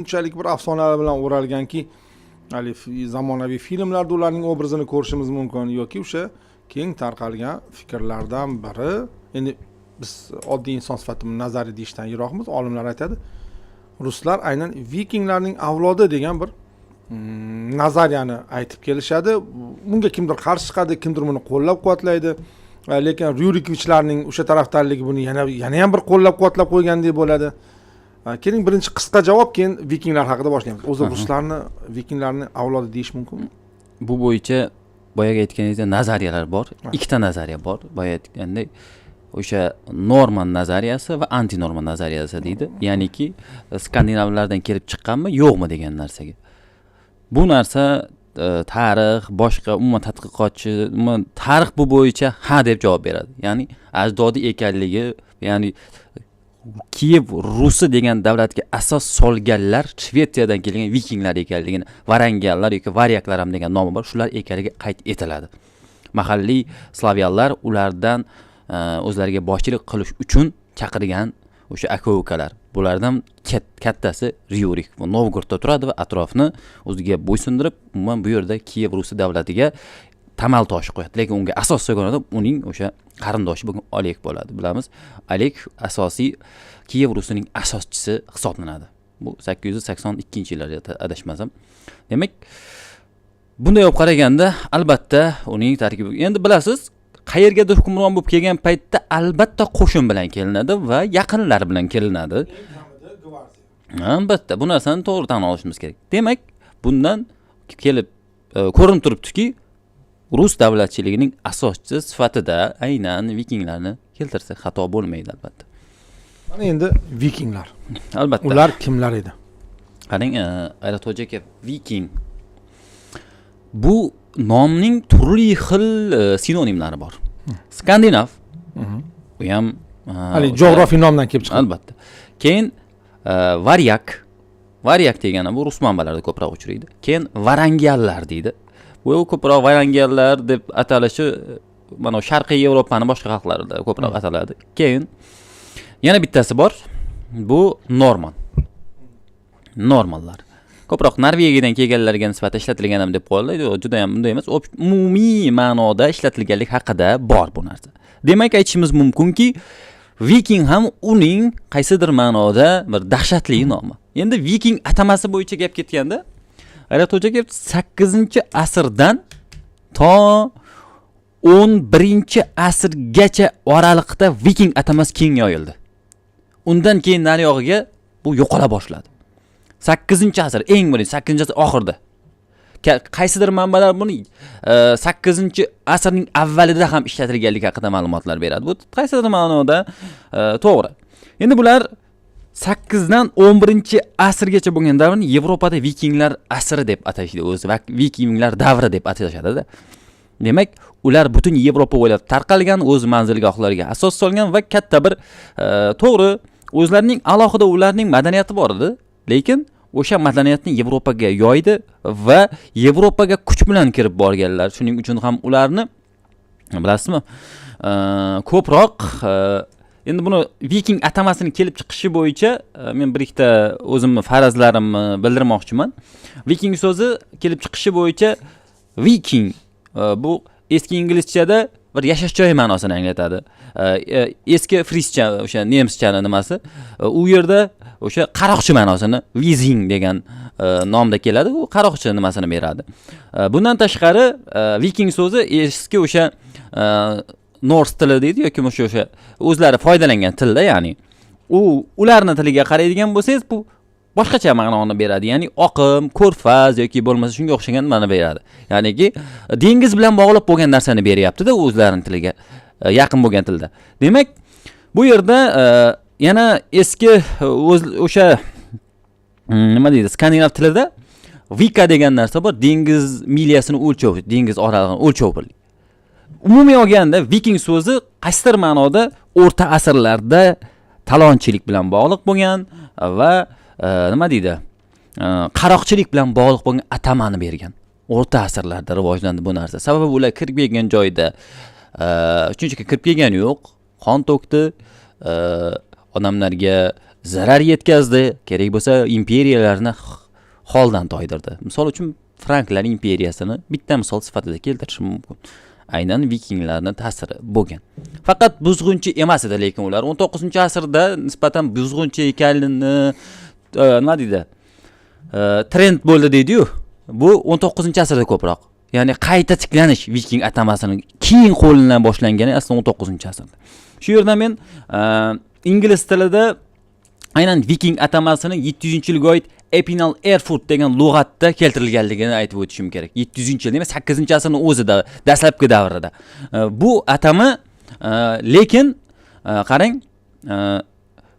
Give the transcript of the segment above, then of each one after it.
Shunchalik bir afsonalar bilan o'ralganki, haligi zamonaviy filmlarda ularning obrazini ko'rishimiz mumkin yoki o'sha keng tarqalgan fikrlardan biri. Endi biz oddiy inson sifatida nazariy deyishdan yiroqmiz. Olimlar aytadi, ruslar aynan vikinglarning avlodi degan bir nazariyani aytib kelishadi. Bunga kimdir qarshi chiqadi, kimdir buni qo'llab quvvatlaydi, lekin Ryurikovichlarning o'sha tarafdorligi buni yana ham bir qo'llab quvvatlab qo'ygandek bo'ladi. Keling, birinchi qisqa javob, keyin vikinglar haqida boshlaymiz. O'zi ruslarni vikinglarni avlodi deyish mumkinmi? Bu bo'yicha boyagi aytganingizdek nazariyalar bor. Ikkita nazariya bor. Boya aytgandek, o'sha norman nazariyasi va antinorman nazariyasi deydi, ya'niki skandinavlardan kelib chiqqanmi, yo'qmi degan narsaga. Bu narsa tarix, boshqa umuman tadqiqotchi, umuman tarix bu bo'yicha ha deb javob beradi, ya'ni ajdodi ekanligi, ya'ni Kiyev Rusi degan davlatga asos solganlar Shvetsiyadan kelgan vikinglar ekanligini, varangianlar yoki varyaklar ham degan nomi bor, shular ekanligi qayd etiladi. Mahalliy slavyanlar ulardan o'zlariga boshchilik qilish uchun chaqirgan o'sha aka ukalar. Bulardan kattasi Ryurik va Novgorodda turadi va atrofni o'ziga bo'ysundirib, umuman bu yerda Kiyev Rusi davlatiga tamal toshi qo'yadi. Lekin unga asos solgan odam uning o'sha qarindoshi bo'lgan Oleg bo'ladi. Bilamiz, Oleg asosiy Kiyev Rusining asoschisi hisoblanadi. Bu 882-yillarda, adashmasam. Demak, bunday olib qaraganda, albatta uning tarkibi, endi bilasiz, qayergadir hukmron bo'lib kelgan paytda albatta qo'shin bilan kelinadi va yaqinlar bilan kelinadi. Albatta bu narsani to'g'ri tan olishimiz kerak. Demak, bundan kelib ko'rinib turibdiki, rus davlatchiligining asoschisi sifatida aynan vikinglarni keltirsak, xato bo'lmaydi, albatta. Mana endi vikinglar. Albatta. Ular kimlar edi? Qarang, G'ayratxo'ja aka, viking bu nomning turli xil sinonimlari bor. Skandinav, u ham haligi jo'g'rofiy nomdan kelib chiqadi. Albatta. Keyin varyak. Varyak degani bu rus manbalarida ko'proq uchraydi. Keyin varangianlar deydi. Bu ko'proq varangianlar deb atalishi mana Sharqiy Yevropani boshqa xalqlarida ko'proq ataladi. Keyin yana bittasi bor, bu norman. Normanlar ko'proq Norvegiyadan kelganlarga nisbatan ishlatilgan ham deb qo'yiladi. Yo'q, juda ham bunday emas, umumiy ma'noda ishlatilganlik haqida bor bu narsa. Demak, aytishimiz mumkinki, viking ham uning qaysidir ma'noda bir dahshatli nomi. Endi viking atamasi bo'yicha gap ketganda, G'ayratxo'ja aka, 8-asrdan to 11-asrgacha oraliqda viking atamasi keng yoyildi. Undan keyin nariyog'iga bu yo'qola boshladi. 8-asr, eng birinchi 8-asr oxirida. Qaysidir manbalar buni 8-asrning avvalida ham ishlatilganligi haqida ma'lumotlar beradi. Bu qaysidir ma'noda to'g'ri. Endi bular 8dan 11-asrgacha bo'lgan davrni Yevropada vikinglar asri deb atashdi o'zi va vikinglar davri deb atashadida. Demak, ular butun Yevropa bo'ylab tarqalgan, o'z manzilgohlariga asos solgan va katta bir to'g'ri, o'zlarining alohida ularning madaniyati bor edi, lekin o'sha madaniyatni Yevropaga yoydi va Yevropaga kuch bilan kirib borganlar. Shuning uchun ham ularni, bilasizmi, ko'proq endi buni viking atamasini kelib chiqishi bo'yicha men bir ikkita o'zimni farazlarimni bildirmoqchiman. Viking so'zi kelib chiqishi bo'yicha viking bu eski inglizchada bir yashash joyi ma'nosini anglatadi. Eski frischa, o'sha nemischani nimasi, u yerda o'sha qaroqchi ma'nosini vizing degan nomda keladi, u qaroqchi nimasini beradi. Bundan tashqari, viking so'zi eski o'sha nors tili deydi yoki o'sha o'zlari foydalangan tilda, ya'ni u ularni tiliga qaraydigan bo'lsangiz, bu boshqacha ma'noni beradi, ya'ni oqim, ko'rfaz yoki bo'lmasa shunga o'xshagan ma'no beradi, ya'niki dengiz bilan bog'liq bo'lgan narsani beryaptida o'zlarini tiliga yaqin bo'lgan tilda. Demak, bu yerda yana eski o'z o'sha nima deydi, skandinav tilida vika degan narsa bor, dengiz milyasini o'lchov, dengiz oralig'ini o'lchov birlik. Umumiy olganda, viking so'zi qaysidir ma'noda o'rta asrlarda talonchilik bilan bog'liq bo'lgan va nima deydi, qaroqchilik bilan bog'liq bo'lgan atamani bergan. O'rta asrlarda rivojlandi bu narsa. Sababi ular kirib kelgan joyda shunchaki kirib kelgani yo'q, qon to'kdi, odamlarga Zarar yetkazdi, kerak bo'lsa imperiyalarni holdan toydirdi. Misol uchun Franklar imperiyasini bitta misol sifatida keltirishim mumkin. Aynan vikinglarning ta'siri bo'lgan. Faqat buzg'unchi emas edi, lekin ular 19-asrda nisbatan buzg'unchi ekanligini nima deydi? Trend bo'ldi deydi-yu. Bu 19-asrda ko'proq. Ya'ni qayta tiklanish viking atamasini keyin qo'llana boshlangani asli 19-asrda. Shu yerda men ingliz tilida aynan viking atamasini 700-yilga oid Epinal Erfurt degan lug'atda keltirilganligini aytib o'tishim kerak. 700-yil, demak 8-asrning o'zida, dastlabki davrida. Bu atama lekin qarang,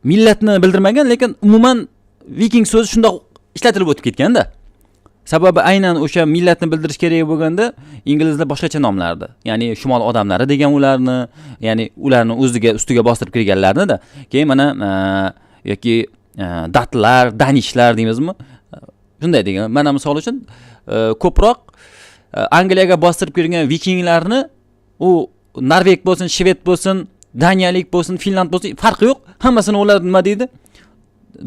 millatni bildirmagan, lekin umuman viking so'zi shundoq ishlatilib o'tib ketganda. Sababi aynan o'sha millatni bildirish kerak bo'lganda inglizlar boshqacha nomlardi. Ya'ni shimol odamlari degan ularni, ya'ni ularni o'ziga ustiga bostirib kirganlarni-da. Keyin mana yoki datlar, danishlar deymizmi? Shunday degan. Mana misol uchun ko'proq Angliyaga bostirib kirgan vikinglarni u Norveg bo'lsin, Shved bo'lsin, Daniyalik bo'lsin, Finland bo'lsin, farqi yo'q. Hammasini ular nima deydi?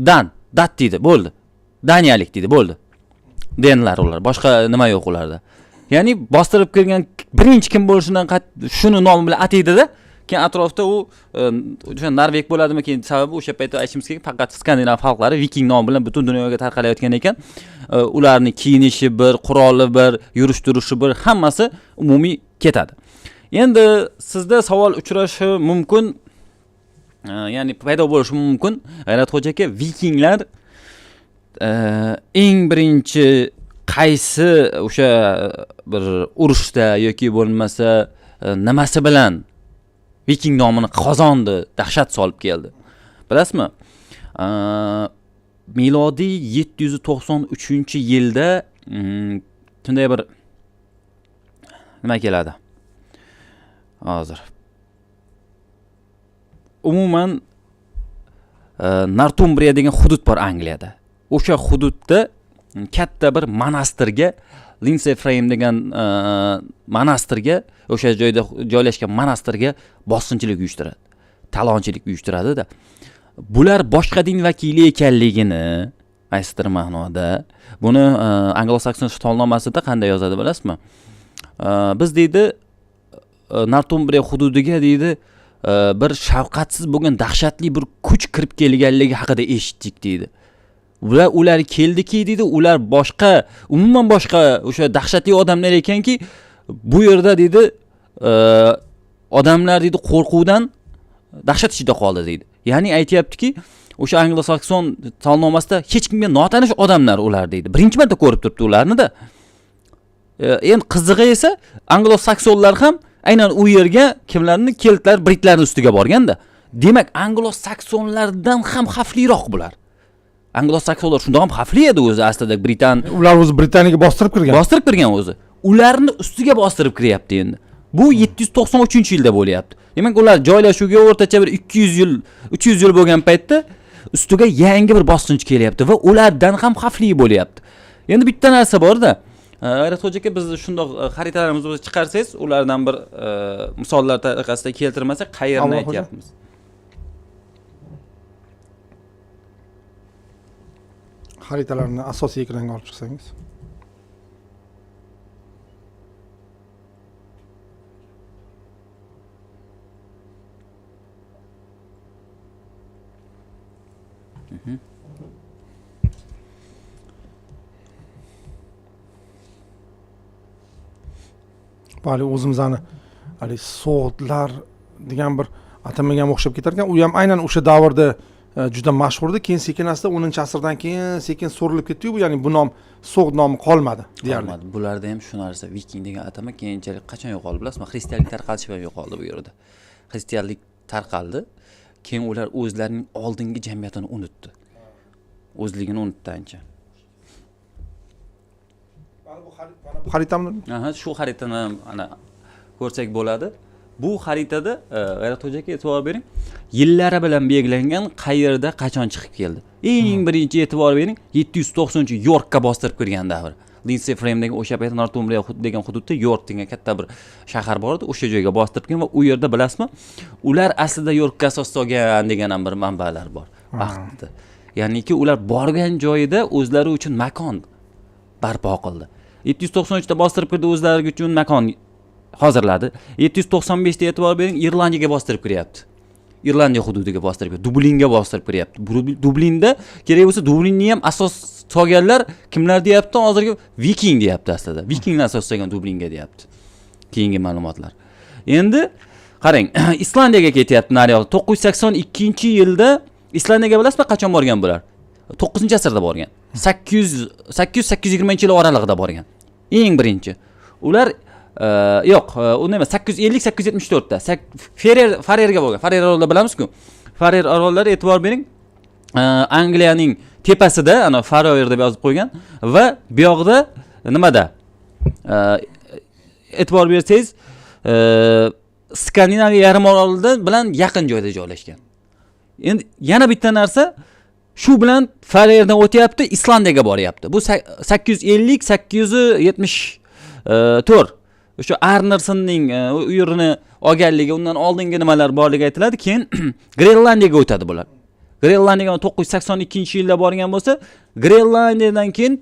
Dan, dat deydi, bo'ldi. Daniyalik deydi, bo'ldi. Denlar ular, boshqa nima yo'q ularda. Ya'ni bostirib kirgan birinchi kim bo'lishidan shuni nomi bilan ataydi-da. Keyin atrofda u o'sha Norveg bo'ladimi, keyin sababi o'sha paytda aytishimiz kerak, faqat skandinav xalqlari viking nomi bilan butun dunyoga tarqalayotgan ekan. Ularning kiyinishi bir, quroli bir, yurish turishi bir, hammasi umumiy ketadi. Endi sizda savol uchrashi mumkin, ya'ni paydo bo'lishi mumkin. G'ayratxo'ja aka, vikinglar eng birinchi qaysi o'sha bir urushda yoki bo'lmasa nimasi bilan viking nomini qozondi, dahshat solib keldi? Bilasizmi? Milodiy 793-yilda shunday bir nima keladi? Hozir. Umuman Nortumbriya degan hudud bor Angliyada. O'sha hududda katta bir monastirga, Lindsey Frame degan monastirga, o'sha joyda joylashgan monastirga bosqinchilik uyushtiradi. Talonchilik uyushtiradi-da. Bular boshqa din vakili ekanligini qaysidir ma'noda buni anglo-sakson shtalnomasida qanday yozadi bilasizmi? Biz deydi Nortumbriya hududiga deydi bir shafqatsiz bo'lgan dahshatli bir kuch kirib kelganligi haqida eshitdik deydi. Ular keldiki deydi, ular boshqa, umuman boshqa o'sha dahshatli odamlar ekanki, bu yerda deydi odamlar deydi qo'rquvdan dahshat ichida qoldi deydi. Ya'ni aytyaptiki, o'sha anglo-sakson salnomasida hech kimga notanish odamlar ular deydi. Birinchi marta ko'rib turibdi ularni-da. Endi qizig'i esa anglo-saksonlar ham aynan u yerga kimlarni, keltlar, britlarning ustiga borganda. Demak, anglo-saksonlardan ham xavfliroq bular. Anglo-saksonlar shundoq ham xavfli edi o'zi aslida, Britan. Ular o'zi Britaniyaga bostirib kirgan. Bostirib kirgan o'zi. Ularni ustiga bostirib kiryapti endi. Bu 793-yilda bo'lyapti. Demak, ular joylashuvga o'rtacha bir 200 yil, 300 yil bo'lgan paytda ustiga yangi bir bosqinchi kelyapti va ulardan ham xavfli bo'lyapti. Endi bitta narsa bor-da. G'ayratxo'ja aka, biz shundoq xaritalarimizni chiqarsangiz, ulardan bir misollar tariqasida keltirmasak, qayerni aytyapmiz? Xaritalarni asosiy ekranga olib chiqsangiz. Hali o'zimizni hali so'g'dlar degan bir atamaga ham o'xshab ketar ekan. U ham aynan o'sha davrda juda mashhur edi. Keyin sekin asta 10-asrdan keyin sekin so'rilib ketdi-yu, ya'ni bu nom So'g'd nomi qolmadi deyarli. Qolmadi. Bularda ham shu narsa viking degan atama keyinchalik qachon yo'qoldi bilasizmi? Xristianlik tarqalishi bilan yo'qoldi bu yerda. Xristianlik tarqaldi, keyin ular o'zlarining oldingi jamiyatini unutdi. O'zligini unutdi ancha. Mana bu xaritami? Aha, shu xaritani ana ko'rsak bo'ladi. Bu xaritada G'ayratxo'ja aka e'tibor bering, yillari bilan belgilangan qayerda qachon chiqib keldi. Eng birinchi e'tibor bering, 790 Yorkka bostirib kirgan davr. Lindsey Frame degan o'sha paytda Nortumbriya degan hududda York degan katta bir shahar bor edi, o'sha joyga bostirib kelgan va u yerda bilasizmi, ular aslida Yorkka asos solgan degan ham bir manbalar bor. Vaqtida, ya'niki ular borgan joyida o'zlari uchun makon barpo qildi. 793da bostirib kirdi, o'zlari uchun makon hozirladi. 795da, e'tibor bering, Irlandiyaga bostirib kiryapti, Irlandiya hududiga bostirib kiryapti, Dublinga bostirib kiryapti. Dublinda kerak bo'lsa, Dublinni ham asos solganlar kimlar deyapti? Hozirgi viking deyapti, aslida vikinglar asos solgan Dublinga deyapti keyingi ma'lumotlar. Endi qarang, Islandiyaga ketyapti naryoqda 982-yilda. Islandiyaga bilasizmi qachon borgan bular? 9-asrda borgan, 800, 820-yil oralig'ida borgan eng birinchi ular. Yo'q, unday emas, 850, 874da Farerga borgan. Farer orollari bilamizku, Farer orollari, e'tibor bering, Angliyaning tepasida, ana Faroer deb yozib qo'ygan va bu yoqda nimada, e'tibor bersangiz, Skandinaviya yarim orolida bilan yaqin joyda joylashgan. Endi yana bitta narsa, shu bilan Farerdan o'tyapti, Islandiyaga boryapti. Bu 850, 874, o'sha Arnarsonning u yerini olganligi, undan oldingi nimalar borligi aytiladi. Keyin Grenlandiyaga o'tadi bular. Grenlandiyaga 982-yilda borgan bo'lsa, Grenlandiyadan keyin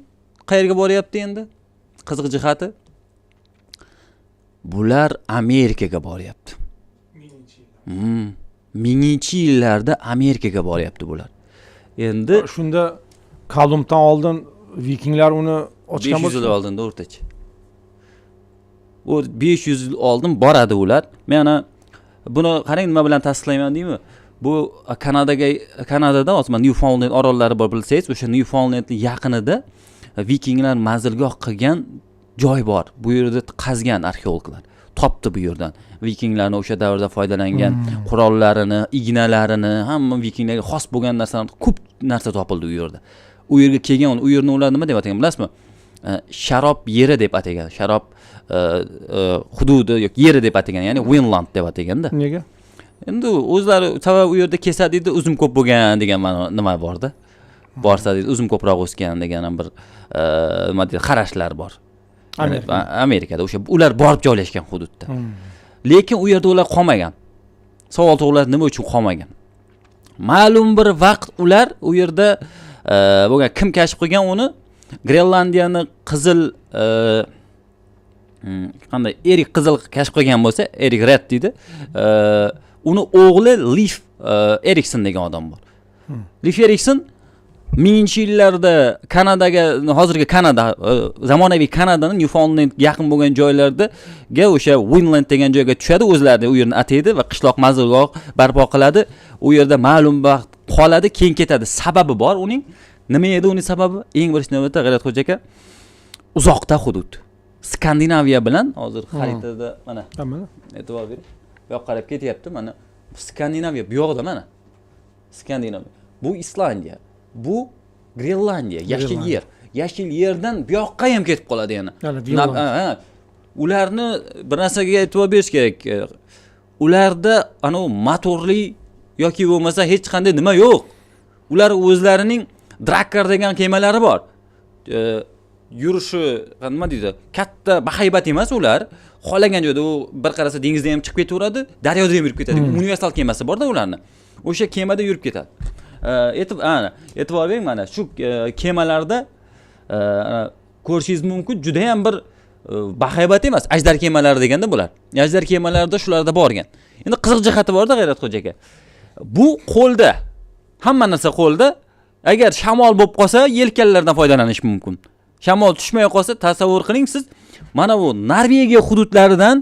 qayerga boryapti? Endi qiziq jihati, bular Amerikaga boryapti. 1000-yillarda Amerikaga boryapti bular endi. Shunda Kolumbdan oldin vikinglar uni ochgan 500 yil bo'lsa. oldinda o'rtacha, u 500 yil oldin boradi ular. Men ana buni, qarang, nima bilan tasdiqlayman deymi. Bu Kanadaga, Kanadada hozir mana Nyufaundlend orollari bor, bilsangiz, o'sha Nyufaundlendni yaqinida vikinglar manzilgoh qilgan joy bor. Bu yerda qazgan arxeologlar topdi bu yerdan vikinglarni o'sha davrda foydalangan qurollarini, ignalarini, hamma vikinglarga xos bo'lgan narsalarni, ko'p narsa topildi u yerda. U yerga kelgan, u yerni ular nima deb atagan, bilasizmi? Sharob yeri deb atagan, sharob hududi yoki yeri deb atagan, ya'ni Vinland deb ataganda. Nega? Endi o'zlari sababi, u yerda kelsa deydi, uzum ko'p bo'lgan degan ma'no nima borda, borsa deydi, uzum ko'proq o'sgan degan ham bir nima deydi, qarashlar bor. Amerika. Amerikada o'sha ular borib joylashgan hududda. Lekin u yerda ular qolmagan. Savol tug'iladi, nima uchun qolmagan? Ma'lum bir vaqt ular u yerda bo'lgan. Kim kashf qilgan uni? Grenlandiyani qizil qanday, Erik Qizil kashf qilgan bo'lsa, Erik Red deydi. Uni o'g'li Lif Erikson degan odam bor. Lif Erikson 1000-yillarda Kanadaga, hozirgi Kanada, zamonaviy Kanadani Nyufaundlendga yaqin bo'lgan joylardaga, o'sha Winland degan joyga tushadi, o'zlari u yerni ataydi va qishloq manzilgoh barpo qiladi. U yerda ma'lum vaqt qoladi, keyin ketadi. Sababi bor uning. Nima edi uning sababi? Eng birinchi navbatda, G'ayratxo'ja aka, uzoqda hudud Skandinaviya bilan. Hozir xaritada mana Mana. e'tibor bering, bu yoqqa qarab ketyapti. Mana Skandinaviya bu yoqda, mana Skandinaviya, bu Islandiya, bu Grenlandiya, yashil Grenlandiya. yer. Yashil yerdan bu yoqqa ham ketib qoladi yana. Yana Vinland. Ha. Ularni bir narsaga e'tibor berish kerak, ularda anavi motorli yoki bo'lmasa hech qanday nima yo'q. Ular o'zlarining drakkar degan kemalari bor. Yurishi nima deydi, katta, bahaybat emas. Ular xohlagan joyda, u bir qarasa dengizda ham chiqib ketaveradi, daryoda ham yurib ketadi. Universal kemasi borda ularni, o'sha kemada yurib ketadi. Ana, e'tibor bering, mana shu kemalarda ana, ko'rishingiz mumkin, judayam bir bahaybat emas, ajdar kemalari deganda bular. Ajdar kemalarida shularda borgan. Endi qiziq jihati borda, G'ayratxo'ja aka, bu qo'lda, hamma narsa qo'lda. Agar shamol bo'lib qolsa, yelkanlardan foydalanish mumkin. Shamol tushmay qolsa, tasavvur qiling, siz mana bu Norvegiya hududlaridan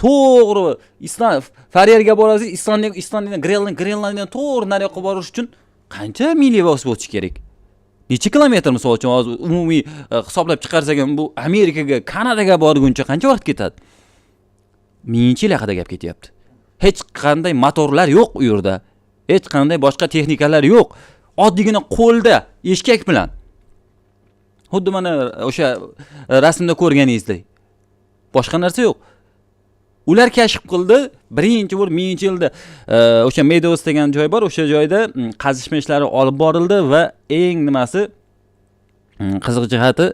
to'g'ri Islam Farerga borasiz, Islandiya, Islandiyadan Grenland, Grenlandiyadan to'g'ri nariyoqqa borish uchun qancha mil bosib o'tish kerak, necha kilometr? Misol uchun, hozir umumiy hisoblab chiqarsak ham, bu Amerikaga, Kanadaga borguncha qancha vaqt ketadi? 1000-yil haqida gap ketyapti. Hech qanday motorlar yo'q u yerda, hech qanday boshqa texnikalar yo'q, oddiygina qo'lda eshkak bilan, xuddi mana o'sha rasmda ko'rganingizdek, boshqa narsa yo'q. Ular kashf qildi birinchi bor 1000-yilda. O'sha Meadows degan joy bor, o'sha joyda qazishma ishlari olib borildi va eng nimasi, qiziq jihati,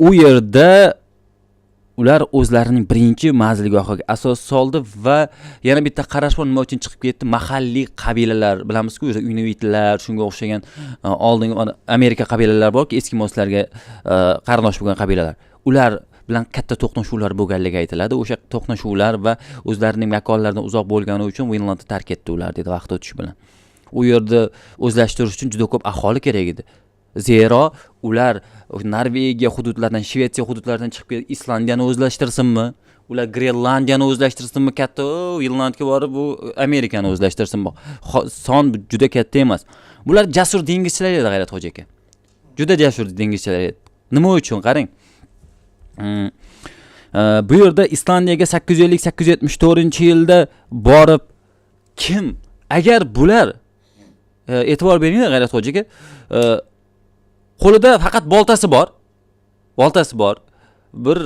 u yerda Ular o'zlarining birinchi manzilgohiga asos soldi va yana bitta qarash bor, nima uchun chiqib ketdi? Mahalliy qabilalar, bilamizku, o'sha inuitlar, shunga o'xshagan oldingi Amerika qabilalari borku, eskimoslarga qarindosh bo'lgan qabilalar, ular bilan katta to'qnashuvlar bo'lganligi aytiladi. O'sha to'qnashuvlar va o'zlarining makonlaridan uzoq bo'lgani uchun Vinlandni tark etdi ular, deydi. Vaqt o'tishi bilan u yerda o'zlashtirish uchun juda ko'p aholi kerak edi, zero ular Norvegiya hududlaridan, Shvetsiya hududlaridan chiqib kelib Islandiyani o'zlashtirsinmi, ular Grenlandiyani o'zlashtirsinmi, katta Vinlandga borib bu Amerikani o'zlashtirsinmi, son juda katta emas. Bular jasur dengizchilar edi, G'ayratxo'ja aka, juda jasur dengizchilar edi. Nima uchun? Qarang. Bu yerda Islandiyaga 850, 874-yilda borib, kim agar bular, e'tibor beringlar, G'ayratxo'ja aka, qo'lida faqat boltasi bor, boltasi bor, bir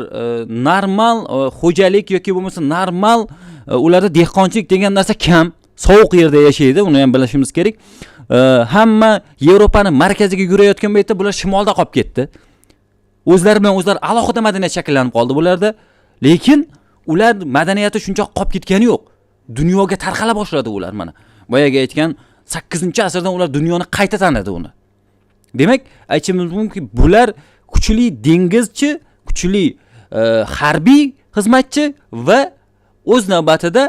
normal xo'jalik yoki bo'lmasa normal ularda dehqonchilik degan narsa kam, sovuq yerda yashaydi, uni ham bilishimiz kerak. Hamma Yevropani markaziga yurayotgan paytda bular shimolda qolib ketdi. O'zlari bilan o'zlari alohida madaniyat shakllanib qoldi bularda, lekin ular madaniyati shuncha qolib ketgani yo'q, dunyoga tarqala boshladi ular. Mana boyagi aytgan 8-asrdan ular dunyoni qayta tanidi uni. Demak, aytishimiz mumkinki, bular kuchli dengizchi, kuchli harbiy xizmatchi va o'z navbatida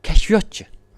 kashfiyotchi.